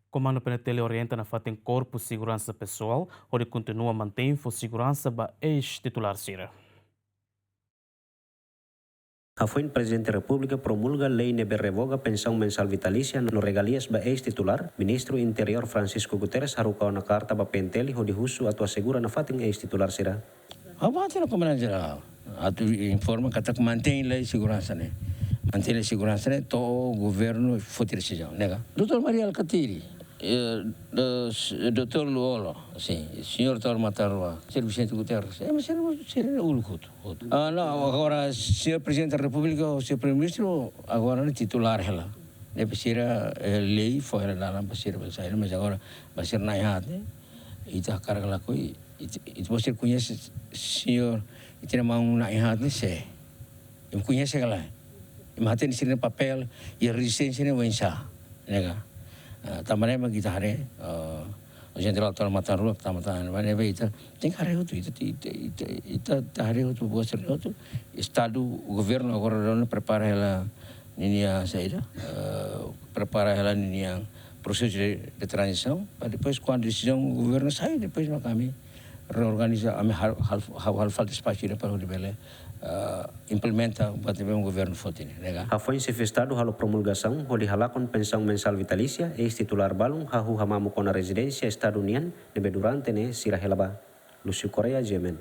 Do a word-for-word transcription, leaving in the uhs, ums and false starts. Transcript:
Komandu P N T L orienta nafatin korpu seguransa pesoál hodi kontinua mantein fó seguransa ba eis-titulár sira. Hafoin Prezidente Repúblika promulga lei ne'ebé revoga pensaun mensál vitalísia no regalias ba eis-titulár, Ministru Interiór Francisco Guterres haruka ona karta ba P N T L hodi husu atu asegura nafatin eis-titulár sira. Ha'u bá tiha ona Komandante Jerál atu informa katak mantein lei seguransa ne'e. Mantein lei seguransa ne'e to'o governu foti desizaun, ne'e ka? Doutór Mari Alkatiri, eh, do-, s-, Doutór Lú-Olo, sin, Señór Taur Matan Ruak, Señór Vicente Guterres, eh, mas sira, sira uluk hotu, hotu. Ah, não, agora, Señór Prezidente da Repúblika ou Señór Primeiru-Ministru, agora ne'e titulár hela. Ne'ebé sira, eh, lei fó hela dalan ba sira bele sai, mas agora, ba sira na'in-haat ne'e, ita hakarak lakohi, ita, ita, ita-boot sira koñese señór, ita-nia maun na'in-haat ne'e sé. Imi koñese ka lae? Imi hatene sira-nia papél, i rezisténsia ne'e oinsá, ne'e ka? Ah, tanba ne'e mak ita haree, ah, Jenerál Taur Matan Ruak, tanba tan, mas ne'ebé ita tenke haree hotu, ita, ita, ita, ita, ita haree hotu, buat sira hotu. Estadu, governu agora daudaun prepara hela ninia saida, eh, prepara hela ninia prosesu de, de tranzisaun, para depois, kuandu desizaun governu sai, depois mak ami reorganiza, ami hal, hal, hal, halo falta espasu ida para hodi bele, eh, implementa buat ne'ebé governu foti ne'e, ne'e ka? Hafoin Xefe Estadu halo promulgasaun hodi halakon pensaun mensál vitalísia, eis-titulár balun hahú hamamuk ona rezidénsia Estadu nian, ne'ebé durante ne'e sira hela ba. Lúcio Correia, G M N.